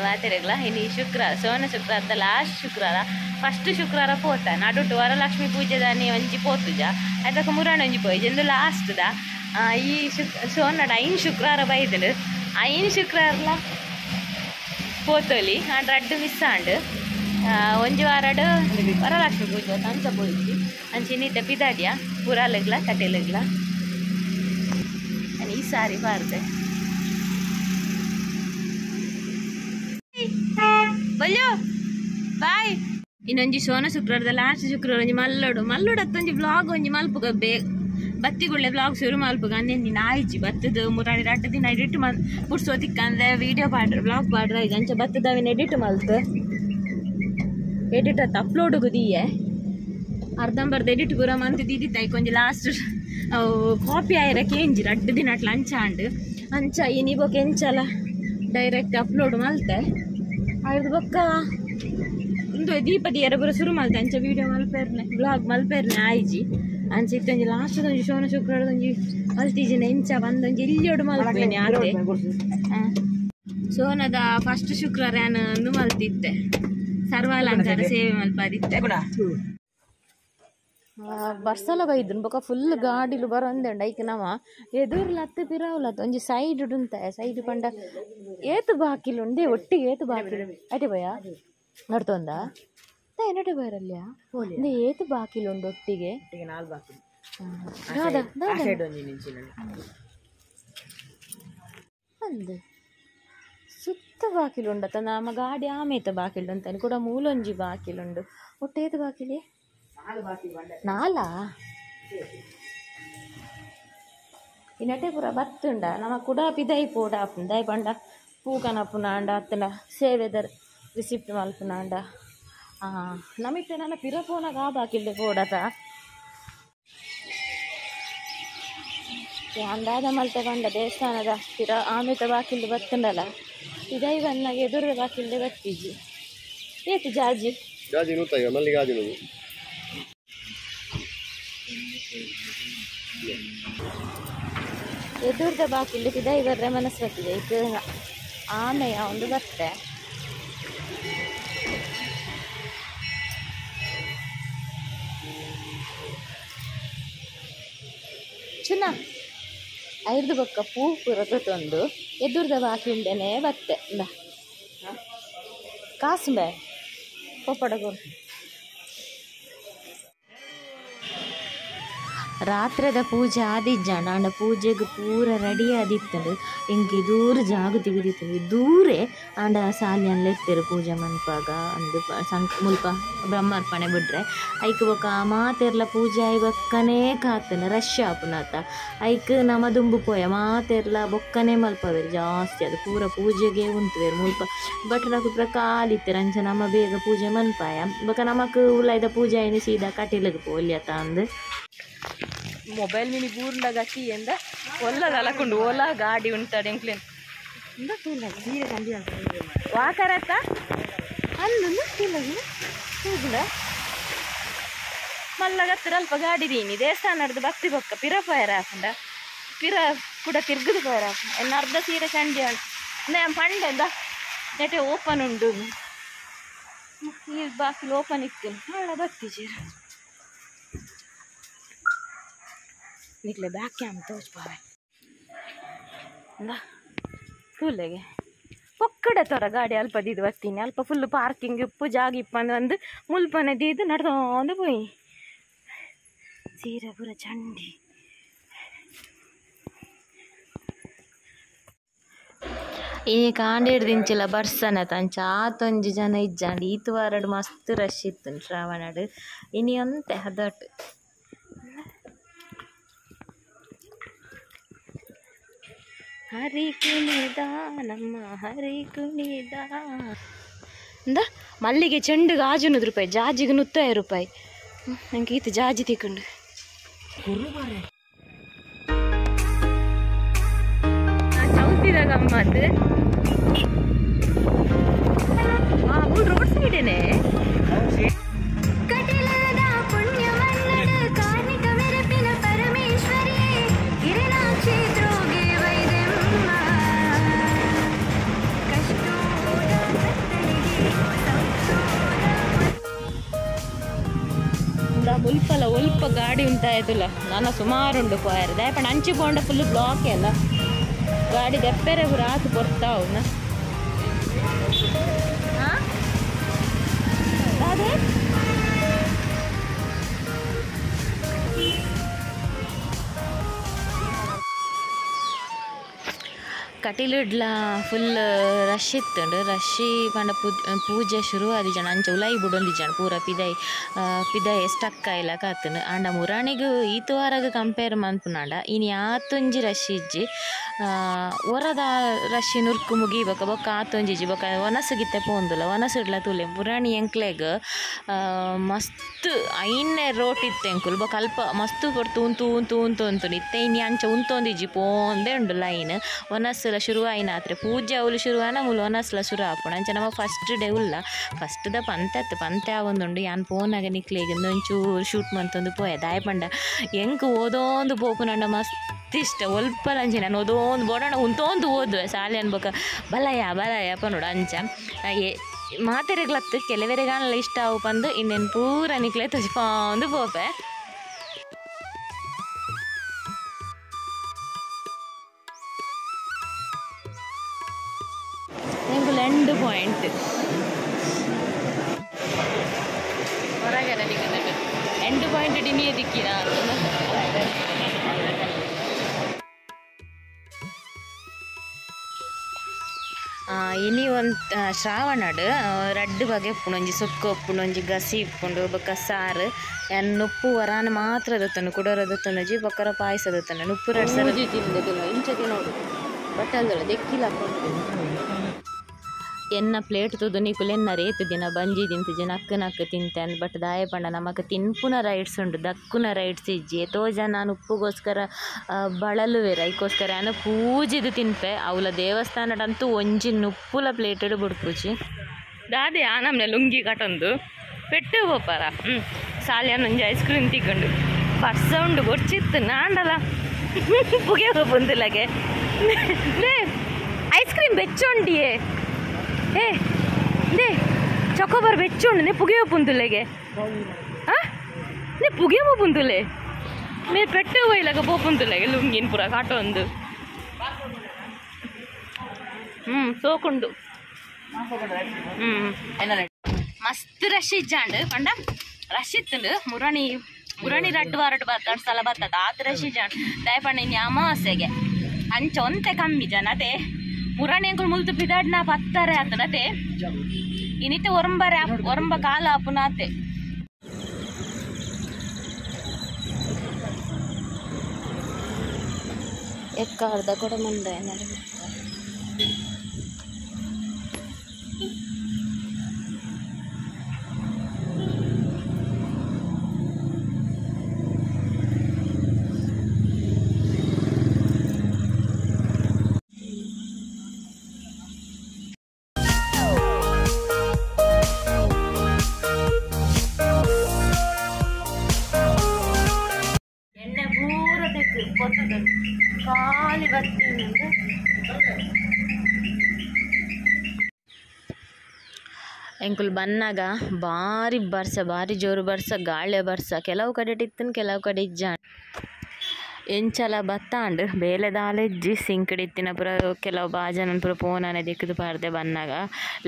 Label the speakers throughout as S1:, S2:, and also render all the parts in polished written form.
S1: ಮಾತೆರೆಗ್ಲ ಇನಿ ಶುಕ್ರವಾರ ಸೋನ ಶುಕ್ರವಾರದ ಲಾಸ್ಟ್ ಶುಕ್ರವಾರ ಫಸ್ಟ್ ಶುಕ್ರವಾರ ಪೋತ ನಡುಟು ವರಲಕ್ಷ್ಮಿ ಪೂಜೆದಾನಿ ಒಂಜಿ ಪೋತುಜ ಅದಕ್ಕೆ ಮುರಾಣ ಒಂಜಿ ಪೋಯಿಜ ಇಂದು ಲಾಸ್ಟ್ ದ ಈ ಸೋನಡ ಐನ್ ಶುಕ್ರವಾರ ಬೈದುಂಡು ಐನ್ ಶುಕ್ರವಾರಲ ಪೋತೊಲಿ ಆಂಡ ರಡ್ಡ್ ಮಿಸ್ ಆಂಡ್ ಒಂಜಿ ವಾರಡ್ ವರಲಕ್ಷ್ಮಿ ಪೂಜೆ ಅಂಚ ಪೋಯಿಜಿ ಅಂಚ ಇನ್ನಿತ್ತ ಪಿದಾಡಿಯ ಪುರಾಲಗ್ಲ ಕಟೆಲಗ್ಲ ಈ ಸಾರಿ ಬಾರ್ದೆ ಬಲ್ಯೋ ಬಾಯ್ ಇನ್ನೊಂಜಿ ಸೋನ ಶುಕ್ರವಾರದ ಲಾಸ್ಟ್ ಶುಕ್ರವಾರ ಒಂಜಿ ಮಲ್ಲೋಡು ಮಲ್ಲೋಡು ಅತ್ತೊಂಜಿ ಬ್ಲಾಗ್ ಒಂಜಿ ಮಲ್ಪುಗ ಬೇ ಬತ್ತಿಗುಳ್ಳೆ ಬ್ಲಾಗ್ ಶುರು ಮಲ್ಪುಗ ಅಂದೆ ನಾಯಿಜಿ ಬತ್ತದ ಮುರಾಣಿ ರಡ್ಡ್ ದಿನ ಎಡಿಟ್ ಮಲ್ ಪುಡ್ಸೋ ತಿಕ್ಕಂದೆ ವೀಡಿಯೋ ಪಾಡ್ರ ಬ್ಲಾಗ್ ಪಾಡ್ರ ಈಗ ಅಂಚ ಬತ್ತದ ಅವಿನ ಎಡಿಟ್ ಮಲ್ತು ಎಡಿಟ್ ಅತ್ತ ಅಪ್ಲೋಡ್ಗು ದೀಯೆ ಅರ್ಧಂಬರ್ಧ ಎಡಿಟ್ ಪೂರ ಮಂತ್ ದೀದಿತ್ತ ಐಕೊಂಜಿ ಲಾಸ್ಟ್ ಕಾಪಿ ಆಯಿರ ಕೇಂಜಿ ರಡ್ಡ್ ದಿನ ಅಟ್ಲ ಅಂಚ ಆಂಡ್ ಅಂಚ ಇನಿ ಬೊಕ ಎಂಚಲ ಡೈರೆಕ್ಟ್ ಅಪ್ಲೋಡ್ ಮಲ್ತೆ ಐದು ಬೊಕ್ಕ ಇಂದು ದೀಪ ದಿಯರ ಪೂರ ಶುರು ಮಲ್ತೆ ಅಂಚ ವೀಡಿಯೋ ಮಲ್ಪೆರ್ನೆ ಬ್ಲಾಗ್ ಮಲ್ಪೆರ್ನೆ ಆಯ್ಜಿ ಅಂಚ ಇತ್ತೊಂಜಿ ಲಾಸ್ಟ್ ಒಂಜಿ ಶೋನ ಶುಕ್ರವಾರದೊಂಜಿ ಮಲ್ತಿಜಿನ ಎಂಚ ಬಂದೊಂಜಿ ಇಲ್ಲಿಯೋಡು ಮಲ್ಪೇನೆ ಆತೆ ಸೋನದ ಫಸ್ಟ್ ಶುಕ್ರವಾರ ಯಾನ್ ಅಂದು ಮಲ್ತಿತ್ತೆ ಸರ್ವಾಲಂಕಾರ ಸೇವೆ ಮಲ್ಪಾದಿತ್ತೆ ಬರ್ಸಲ ಬೈದುನ್ ಬೊಕ ಫುಲ್ ಗಾಡಿಲು ಬರೊಂದುಂಡು ಐಕ್ ನಮ ಎದುರ್ಲತ್ತು ಪಿರಾವ್ಲತ್ತು ಒಂಜಿ ಸೈಡ್ ಉಂತ ಸೈಡ್ ಪಂಡ ಏತು ಬಾಕಿಲು ಉಂಡೆ ಒಟ್ಟಿಗೆ ಏತು ಬಾಕಿಲು ಅಟೆ ಭಯ ನಡ್ತೊಂದ ಏನಟೆ ಬರಲ್ಯ ಇಂದೆ ಏತು ಬಾಕಿಲು ಉಂಡು ಒಟ್ಟಿಗೆ ಅಂದು ಸುತ್ತ ಬಾಕಿಲು ಉಂಡತ್ತ ನಮ್ಮ ಗಾಡಿ ಆಮೇತ ಬಾಕಿಲು ಅಂತಾನೆ ಕೂಡ ಮೂಲೊಂಜಿ ಬಾಕಿಲುಂಡು ಒಟ್ಟು ಏತು ಬಾಕಿಲಿ ನಾಲಾ ಇನ್ನಟೆ ಪೂರ ಬತ್ತುಂಡ ನಮ್ಮ ಕುಡ ಪಿದೈ ಪೋಡ ಆಪುಂಡು ಪಂಡ ಪೂ ಕನಪುನಾಂಡ ಅತ್ತಂಡ ಸೇವೆದರ್ ರಿಸಿಪ್ಟ್ ಮಲ್ಪುನಾಂಡ ನಮಿತ್ತೆ ನನ್ನ ಪಿರ ಪೋನಾಗ ಆ ಬಾಕಿಲ್ಡೆ ಪೋಡತ ಅಂದಾದ ಮಲ್ತೆ ಪಂಡ ದೇವಸ್ಥಾನದ ಪಿರ ಆಮೇತ ಬಾಕಿಲ್ಡೆ ಬತ್ತುಂಡಲ್ಲ ಪಿದೈ ಬಂದಾಗ ಎದುರು ಬಾಕಿಲ್ಡೆ ಬತ್ತಿಜಿ ಏತು ಜಾಜಿ
S2: ಜಾಜಿ ನೂತಾಗ ಮಲ್ಲಿಗೆ
S1: ಎದುರ್ದ ಬಾಕಿಲು ಪಿದೈ ಬರ್ರೆ ಮನಸ್ಸು ಬತ್ತಿದೆ ಈಗ ಆಮೆಯ ಒಂದು ಬರ್ತೆ ಚಿನ್ನ ಐರ್ದು ಬೊಕ್ಕ ಪೂ ಪೂರ ತೊಂದು ಎದುರ್ದ ಬಾಕಿಲ್ದೇನೆ ಬತ್ತೆ ಇಂದ ಕಾಸುಂಬೆ ಪೊಪ್ಪಡಗು ರಾತ್ರದ ಪೂಜೆ ಆದಿಜ್ಜಾಂಡ ಆಂಡ ಪೂಜೆಗೆ ಪೂರ ರೆಡಿ ಆದಿತ್ತಂಡು ಎಂಕ್ ದೂರ ಜಾಗ ತಿಗುದಿತ್ತಂಡು ದೂರೆ ಆಂಡ ಸಾಲ್ಯನ್ ಲೆತ್ತೆರು ಪೂಜೆ ಮನ್ಪಾಗ ಅಂದು ಸಂಕ ಮುಲ್ಪ ಬ್ರಹ್ಮಾರ್ಪಣೆ ಬಿಡ್ರೆ ಐಕ್ ಬೊಕ ಮಾತೆರ್ಲ ಪೂಜೆ ಆಯಿ ಬೊಕ್ಕನೇ ಕಾತನ ರಶ್ ಆಪುನಾತ ಐಕ್ ನಮ ದುಂಬು ಪೋಯ ಮಾತೆರ್ಲ ಬೊಕ್ಕನೇ ಮಲ್ಪವೇರು ಜಾಸ್ತಿ ಅದು ಪೂರ ಪೂಜೆಗೆ ಉಂತುವೇರು ಮುಲ್ಪ ಭಟ್ರನಕು ಪೂರ ಕಾಲಿತ್ತೆರು ಅಂಚ ನಮ ಬೇಗ ಪೂಜೆ ಮನ್ಪಾಯ ಬೊಕ ನಮಕ್ ಉಲಾಯ್ದ ಪೂಜೆ ಆಯ್ನ ಸೀದಾ ಕಟೀಲಿಗೆ ಪೋಲ್ಯತ ಅಂದು ಮೊಬೈಲ್ ಮಿನಿ ಬೂರ್ಂಡ ಗತಿ ಎಂದ ಒಲ್ಲದ ಅಲಕೊಂಡು ಓಲಾ ಗಾಡಿ ಉಂಟಾಡು ಎಂಕ್ಲೇನ್ ವಾಕರತ್ತ ಅಂದು ತೂಗುಂಡ ಮಲ್ಲಗತ್ತರ ಅಲ್ಪ ಗಾಡಿ ದೀನಿ ದೇವಸ್ಥಾನದ ಭಕ್ತಿ ಬೊಕ್ಕ ಪಿರ ಪೋಯರ ಹಾಕುಂಡ ಪಿರ ಕೂಡ ತಿರ್ಗದು ಪೋಯರ ಹಾಕುಂಡ ಎನ್ನ ಅರ್ಧ ಸೀರೆ ಚಂಡಿ ನಾನು ಪಂಡೆಂದ ನೆಟೆ ಓಪನ್ ಉಂಡು ಈ ಬಾಕಿಲು ಓಪನ್ ಇತ್ತು ನಾಳೆ ಬತ್ತಿ ನಿಕ್ಲೆ ಬ್ಯಾಕ್ ಕ್ಯಾಮ್ ತೋಚ್ಪಾವೆ ತೂಲೆಗೆ ಪೊಕ್ಕಡ ತೊರ ಗಾಡಿ ಅಲ್ಪ ದೀದು ಬತ್ತೀನಿ ಅಲ್ಪ ಫುಲ್ ಪಾರ್ಕಿಂಗ್ ಇಪ್ಪು ಜಾಗ ಇಪ್ಪಂದು ಒಂದು ಮುಲ್ಪನೆ ದೀದು ನಡ್ದೊಂದು ಪೋಯಿ ಸೀರೆ ಪೂರ ಚಂಡಿ ಈ ಕಾಂಡೇಡ್ದಿಂಚಿಲ ಬರ್ಸನ ತಂಚ ಆತೊಂಜಿ ಜನ ಇಜ್ಜಾಂಡ್ ಈತು ವಾರಡ್ ಮಸ್ತ್ ರಶ್ ಇತ್ತು ಶ್ರಾವಣಡ್ ಇನಿ ಅಂತೆ ಹದಟ್ ಹರಿ ಕುಣಿದ ನಮ್ಮ ಹರಿ ಕುಣಿದ ಅಂದ ಮಲ್ಲಿಗೆ ಚೆಂಡುಗೆ 500 ರೂಪಾಯಿ ಜಾಜಿಗೆ 150 ರೂಪಾಯಿ ನಂಗೆ ಈತ ಜಾಜಿ ತಿಕ್ಕೊಂಡು ಚೌತಿದ ಗಮ್ಮತ್ತು ರೋಡ್ ಸೈಡೇನೆ
S3: ಪರಮೇಶ್ವರಿ.
S1: ಗಾಡಿ ಉಂತಾಯ್ತುಲ್ಲ ನಾನು ಸುಮಾರು ಉಂಡು ಪೋಯರ್ ದಾಯಪಂಡ ಅಂಚಿ ಪೋಂಡ ಫುಲ್ ಬ್ಲಾಕ್ ಎಲ್ಲ ಗಾಡಿ ದೆಪ್ಪೆರೆ ಪೂರ ಆತು ಪೊರ್ತಾವುನ ಅದೇ ಕಟೀಲಿಡ್ಲ ಫುಲ್ ರಶ್ ಇತ್ತುಂಡು ರಶ್ ಪಂಡ ಪೂಜೆ ಶುರು ಆದಿಜಾಣ ಅಂಚ ಉಲಾಯಿ ಬುಡೊಂದಿಜಾಣ ಪೂರ ಪಿದೈ ಪಿದೈ ಸ್ಟಕ್ ಆಯ್ಲ ಕಾತುಂಡು ಆಂಡ ಮುರಾಣಿಗ್ ಈತ್ ವಾರಗ್ ಕಂಪೇರ್ ಮನ್ಪುನಾಂಡ ಇನಿ ಆತೊಂಜಿ ರಶ್ ಇಜ್ಜಿ ಒರದ ರಶ್ ನುರ್ಕು ಮುಗಿ ಬೊಕ ಬೊಕ್ಕ ಆತೊಂಜಿ ಇಜ್ಜಿ ಬೊಕ ವನಸುಗಿತ್ತೆ ಪೋಂದುಲ್ಲ ವನಸುಡ್ಲ ತೂಲೆ ಮುರಾಣಿ ಎಂಕ್ಲೆಗ್ ಮಸ್ತ್ ಐನೆ ರೋಟ್ ಇತ್ತೆ ಎಂಕುಲು ಬೊಕ ಅಲ್ಪ ಮಸ್ತ್ ಪೊರ್ತು ಉಂತು ಉಂತು ಉಂತು ಉಂತು ಇತ್ತೆ ಇನಿ ಅಂಚ ಉಂತೊಂದಿಜ್ಜಿ ಪೋಂದೆ ಉಂಡು ಲೈನ್ ವನಸುಲ ಶುರು ಆಯಿನಾತ್ರೆ ಪೂಜೆ ಅವಳು ಶುರು ಆನ ಮೂಲು ವನಸುಲ ಶುರು ಆಪುಂಡು ಅಂಚ ನಮ್ಮ ಫಸ್ಟ್ ಡೇ ಉಲ್ಲ ಫಸ್ಟ್ ದ ಪಂತೆ ಅತ್ತು ಪಂತೆ ಆವೊಂದುಂಡು ಯಾನ್ ಪೋನಾಗ ನಿಕ್ಲೆಗ್ ಒಂಚೂರು ಶೂಟ್ ಮಂತೊಂದು ಪೋಯೆ ದಾಯ ಪಂಡ ಎಂಕ್ ಓದೊಂದು ಪೋಪುನಂಡ ಮಸ್ತ್ ಇಷ್ಟ ಒಲ್ಪಲ ಅಂಚೆ ನಾನು ಓದೊಂದು ಬೋಡೋಣ ಉಂತೊಂದು ಓದುವೆ ಸಾಲೆ ಅನ್ಬೊಕ ಬಲಯ ಬಲಯ ಪನೋಡು ಅಂಚ ಮಾತೆರೆಗ್ಲತ್ತು ಕೆಲವೆರೆಗಾನಲ ಇಷ್ಟ ಆವು ಪಂದು ಇನ್ನೇನು ಪೂರ ನಿಕ್ಲೆ ತೋಜಿಪಾಂದು ಪೋಪೆ. ಎಂಡ್ ಪಾಯಿಂಟ್ ಹೊರಗೆ ಎಂಡ್ ಪಾಯಿಂಟ್ ಡಿನಿಯ ದಿಕ್ಕಿನ ಇನಿ ಒಂದು ಶ್ರಾವಣಡ್ ರಡ್ಡ್ ಬಗೆ ಉಪ್ಪುಂಡು ಒಂಜಿ ಸುಕ್ಕ ಉಪ್ಪುಂಡು ಒಂಜಿ ಗಸಿ ಉಪ್ಪುಂಡು ಬೊಕ್ಕ ಸಾರು ಯಾನ್ ನುಪ್ಪು ವರಾನ ಮಾತ್ರ ದತ್ತುಂಡು ಕುಡೋರ ದತ್ತುಂಡುಜಿ ಬೊಕ್ಕರ ಪಾಯಸ ದತ್ತುಂಡು ನುಪ್ಪು ರಡ್ಡ್ ಸಲ
S2: ಇಂಚತೆ ನೋಡು ಬಟ್ಟಲ್ದೊಳ ದೆಕ್ಕಿಲ
S1: ಎನ್ನ ಪ್ಲೇಟ್ ತೂದು ನಿಕುಲು ಎನ್ನ ರೇತು ದಿನ ಬಂಜಿ ತಿಂತಿಜಿ ನಕ್ಕು ನಕ್ಕು ತಿಂತೆ ಬಟ್ ದಾಯ ಪಂಡ ನಮಕ್ ತಿನ್ಪುನ ರೈಟ್ಸ್ ಉಂಡು ದಕ್ಕುನ ರೈಟ್ಸ್ ಇಜ್ಜಿ ಏತೋ ಜನ ಉಪ್ಪುಗೋಸ್ಕರ ಬಳಲುವೆರ್ ಐಕೋಸ್ಕರ ಯಾನ್ ಪೂಜಿದ್ ತಿನ್ಪೆ ಅವ್ಲ ದೇವಸ್ಥಾನಡಂತೂ ಒಂಜಿ ನುಪ್ಪುಲ ಪ್ಲೇಟೆಡ್ ಬುಡ್ಪುಜಿ ದಾದೆ ಆ ನಮ್ನೆ ಲುಂಗಿ ಕಟೊಂದು ಪೆಟ್ಟು ಪೋಪಾರ ಸಾಲ್ಯಾನ ಒಂಜಿ ಐಸ್ ಕ್ರೀಮ್ ತಿಕ್ಕೊಂಡು ಪರ್ಸ ಉಂಡು ಬೊರ್ಚಿತ್ತು ನಾಂಡಲ ಪುಗೆ ಪೋಪುಂದುಲಗೆ ಐಸ್ ಕ್ರೀಮ್ ಬೆಚ್ಚೊಂಡಿಯೇ ಏ ನೇ ಚೊಕೊಬಾರ್ ಬೆಚ್ಚುಂಡು ನೇ ಪುಗೆ ಪುಂದುಲೆಗೆ ನೇ ಪುಗೆ ಪುಂದುಲೆ ಮೇ ಪೆಟ್ಟು ಒಯ್ಲಗ ಪೋಪುಂದುಲೆಗೆ ಲುಂಗಿನ ಪೂರ ಕಾಟೊಂದು ಸೋಕುಂಡು ಮಸ್ತ್ ರಶ್ ಇಜ್ಜಾಂಡು ಪಂಡ ರಶ್ ಇತ್ತುಂಡು ಮುರಾಣಿ ಮುರಾಣಿ ರಡ್ಡು ವಾರಡ್ ಬತ್ತ ಸಲ ಬತ್ತದ ಆತ್ ರಶ್ ಇಜ್ಜಾಂಡು ದಾಯ ಪಂಡ ಇನಿ ಅಮಾವಾಸ್ಯೆಗೆ ಅಂಚ ಒಂತೆ ಕಮ್ಮಿ ಜನ ಅದೇ ಮುರಾಣಿ ಅಂಕುಲು ಮುಲ್ತು ಪಿದಾಡ್ನ ಪತ್ತಾರೆ ಆತನತೆ ಇನಿತೆ ಒರಂಬರೆ ಒರಂಬ ಕಾಲ ಅಪುನಾತೆ ಎಕ್ಕ ಅರ್ಧ ಕೂಡ ಮುಂದೆ ಖಾಲಿ ಬರ್ತೀನಿ ಎಂಕುಲು ಬನ್ನಾಗ ಭಾರಿ ಬರ್ಸ ಭಾರಿ ಜೋರು ಬರ್ಸ ಗಾಳಿ ಬರ್ಸ ಕೆಲವು ಕಡೆ ಇತ್ತನ್ ಕೆಲವು ಕಡೆ ಇಜ್ಜಾಂಡ್ ಎಂಚಲ ಬತ್ತಾಂಡ್ ಬೇಲೆದಾಲೆಜ್ಜಿ ಸಿಂಕಡಿತ್ತಿನ ಪೂರ ಕೆಲವು ಬಾಜನ ಪೂರ ಪೋನಾನೆ ದಿಕ್ಕದು ಪಾರ್ದೆ ಬನ್ನಾಗ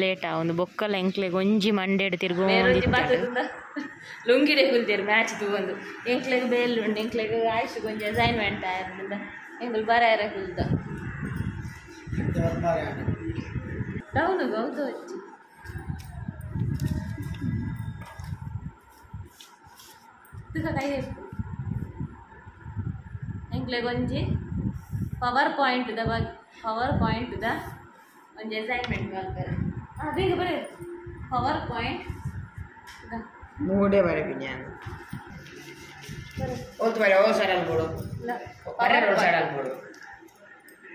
S1: ಲೇಟ್ ಆವೊಂದು ಬೊಕ್ಕಲ ಎಂಕ್ಲೆಗ್ ಒಂಜಿ ಮಂಡೆಡ್ ತಿರ್ಗೊಂದು ಲುಂಗಿಡೆ ಕುಲ್ತೇರು ಮ್ಯಾಚ್ ತೂವೊಂದು ಎಂಕ್ಲೆಗ್ ಬೇಲ್ ಉಂಡು ಎಂಕ್ಲೆಗ್ ಆಯುಷ್ ಒಂಜಿ ಅಸೈನ್ಮೆಂಟ್ ಆಯ್ತು ಎಂಕುಲು ಬರಾಯರ ಕುಲ್ದ ಡೌನ್ ಗೌದು ಅಜ್ಜಿ ಕೈ ಎಂಕ್ಲೆಗ್ ಒಂಜಿ power point the power point the ಒಂಜಿ ಅಸೈನ್ಮೆಂಟ್ ಮಲ್ಪೆರೆ ಬೇಗ ಬರೆ ಪವರ್ ಪಾಯಿಂಟ್
S2: ಮೂಡೆ ಬರೆ ಪಿನ್ಯಾನ್ ಓತ್ ಬರೆ ಓ ಸೈಡ್ ಬೋಡು ಬರೆ ರೋಡ್ ಸೈಡ್ ಬೋಡು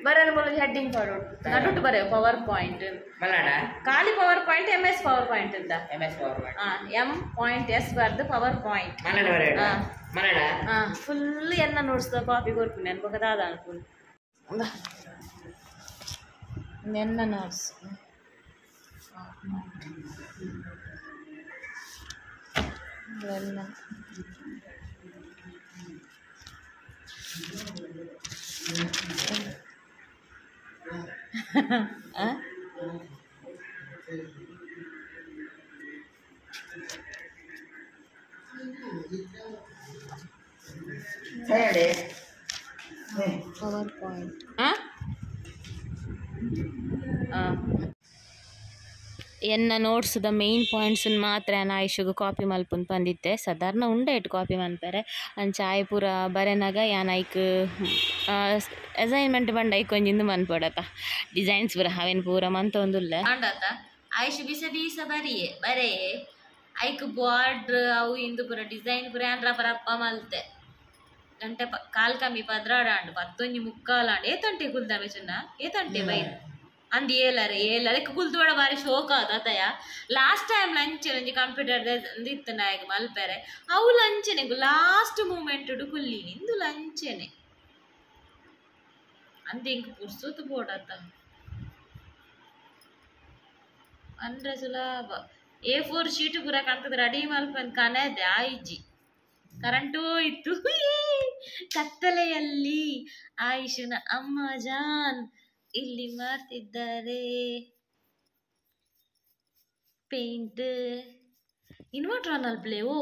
S1: ಬರಲ್ ಮೂಲ ಹೆಡ್ಡಿಂಗ್ ಪಾಡು ನಡುಟು ಬರೆ ಪವರ್ ಪಾಯಿಂಟ್
S2: ಮಲ್ನಾಡ
S1: ಖಾಲಿ power point M S power point ಅಂತ
S2: M S power point
S1: M point S ಬರ್ದು ಪವರ್ ಪಾಯಿಂಟ್
S2: ಮಲ್ನಾಡ ಬರೆ ಮಲ್ನಾಡ
S1: ಫುಲ್ ಎನ್ನ ನೋಟ್ಸ್ ಕಾಪಿ ಕೊರ್ಪುಂಡು ನೆನ್ ಬೊಕ ದಾದ ಅನ್ಪುಂಡು ಎನ್ನ ನೋಟ್ಸ್ Power point. ಎನ್ನ ನೋಟ್ಸ್ದ ಮೇನ್ ಪಾಯಿಂಟ್ಸ್ ಮಾತ್ರ ನಾನು ಆಯುಷಗ್ ಕಾಪಿ ಮಲ್ಪುನ್ ಪಂದಿತ್ತೆ ಸಾಧಾರಣ ಉಂಡೆ ಇಟ್ಟು ಕಾಪಿ ಮನ್ಪೆರೆ ಅಂಚ ಆಯ್ ಪೂರ ಬರೆನಾಗ ಯಾನ್ ಐಕ್ ಅಸೈನ್ಮೆಂಟ್ ಬಂಡ ಐಕ್ ಒಂಜಿಂದು ಮನ್ಪೊಡತ ಡಿಸೈನ್ಸ್ ಪೂರ ಅವೇನು ಪೂರ ಮಂತೊಂದುಲ್ಲ ಅಂಡತ ಆಯುಷ್ ಬಿಸ ಬೀಸ ಬರಿಯೆ ಬರೆಯೆ ಐಕ್ ಬಾರ್ಡ್ರ್ ಅವು ಇಂದು ಪೂರ ಡಿಸೈನ್ ಪೂರ ಏನ್ರ ಪರಪ್ಪ ಮಲ್ತೆ ಗಂಟೆ ಕಾಲ್ ಕಮ್ಮಿ ಪದ್ರಾಡಾಂಡು ಪತ್ತೊಂಜಿ ಮುಕ್ಕಾಲಾಂಡು ಏತಂಟೆ ಕುಲ್ದಾಮೆ ಚಿನ್ನ ಏತಂಟೆ ಬೈ ಅಂದ್ ಏಲರೆ ಏಲರೆ ಕುಲ್ತೋಡ ಬಾರಿ ಶೋಕ ಆತಯ ಲಾಸ್ಟ್ ಟೈಮ್ ಲಂಚ್ ಒಂಜಿ ಕಂಪ್ಯೂಟರ್ ಇತ್ತು ನಾಯಕ ಮಲ್ಪೆರೆ ಅವು ಲಂಚನೆ ಲಾಸ್ಟ್ ಮೂಮೆಂಟ್ ಕುಲ್ಲಿ ಇಂದು ಲಂಚನೆ ಅಂದ ಇಂಕ್ ಪುರ್ಸೊತ್ತು ಬೋಡತ್ತ ಅಂದ್ರೆ ಸುಲಭ A4 sheet ಪೂರ ಕಣಕದ ರೆಡಿ ಮಲ್ಪನ್ ಕನದೆ ಆಯಿಜಿ ಕರೆಂಟು ಇತ್ತು ಕತ್ತಲೆಯಲ್ಲಿ ಆಯುಷನ ಅಮ್ಮ ಜಾನ್ ಇಲ್ಲಿ ಮಾಡ್ತಿದ್ದಾರೆ ಪೇಂಟ್ ಇನ್ವರ್ಟರ್ ಆನ್ ಅಲ್ಪ್ಲೇವು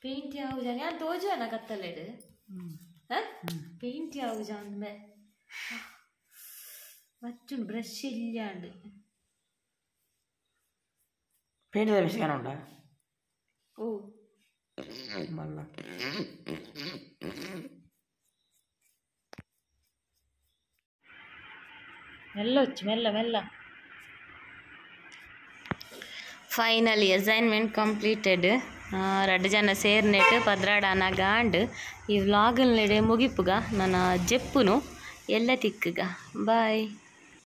S1: ಪೇಂಟ್ ಯಾವ ಜಾನ್ ಯಾನ್ ತೋಜುವನ ಕತ್ತಲೆಡು ಪೇಂಟ್ ಯಾವ ಜಾನ್ ಮೇ ಬಚ್ಚುನ್ ಬ್ರಷ್ ಇಲ್ಲಾಂಡು
S2: ಪೇಂಟ್ ವಿಷಯ ಉಂಟಾ
S1: ಓ
S2: ಮಲ್ಲ
S1: ಮೆಲ್ಲೊಚ್ಚು ಮೆಲ್ಲ ಮೆಲ್ಲ ಫೈನಲಿ ಅಸೈನ್ಮೆಂಟ್ ಕಂಪ್ಲೀಟೆಡ್ ರಡ್ಡು ಜನ ಸೇರ್ನೆಟ್ ಪದ್ರಾಡಾನ ಗಾಂಡ್ ಈ ವ್ಲಾಗ್ ನೆಡೆ ಮುಗಿಪುಗ ನನ್ನ ಜೆಪ್ಪುನು ಎಲ್ಲ ತಿಕ್ಕುಗ ಬಾಯ್.